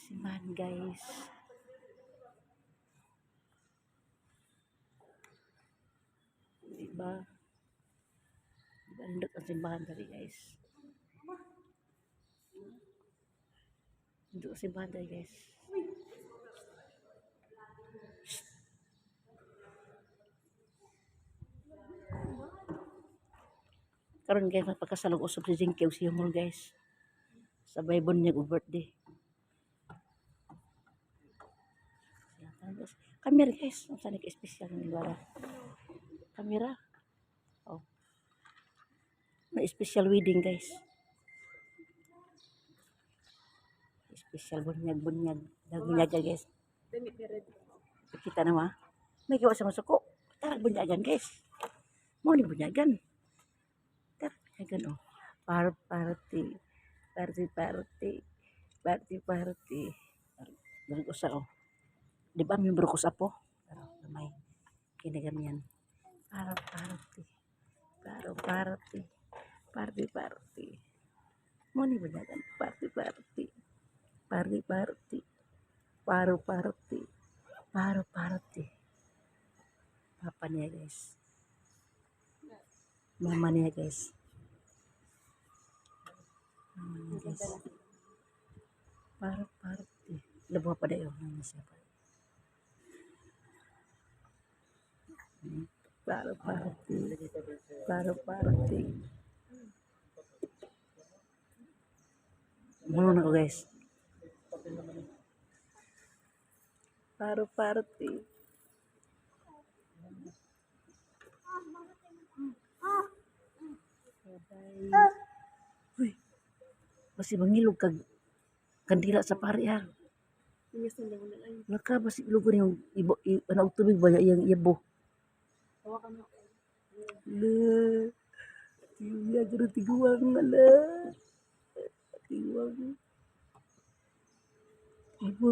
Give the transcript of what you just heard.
Simbahan, guys. Diba? Diba nindot ang simbahan dali, guys? Nindot ang simbahan dali, guys. Karon, guys, mapagkasalog usab si Jinky ug si Humol, guys. Sa bunyag og birthday. Guys. Kamera, guys. Ang sana ka espesyal ng bara. Kamera. Oh. May special wedding, guys. Special bunyag bunyag. Bunyag, guys. Kita na ma. May gawa sa masuko. Tara, bunyagan, guys. Mo ni bunyagan. Tara, bunyagan oh. Par party. Party party. Party party. Dali usa oh. Di ba membro ko sa po? Pero gamay. Kinaganyan. Para party. Para party. Party party. Mo ni bunyagan. Party party. Party party. Paro party. Paro party. Papa niya, guys. Mama niya, guys. Mama niya, guys. Paro party. Labo pa dayon. Ano siya pa. Paro party. Paro party. Muno na ko, guys. Paro party. Bye. Uy. Basi mangilog kag kandila sa pari ha. Laka basi ilogon yung ibo i, ano og tubig ba iyang ibo. Le. Tiya garo tiguang ala. Tiguang. Ibo.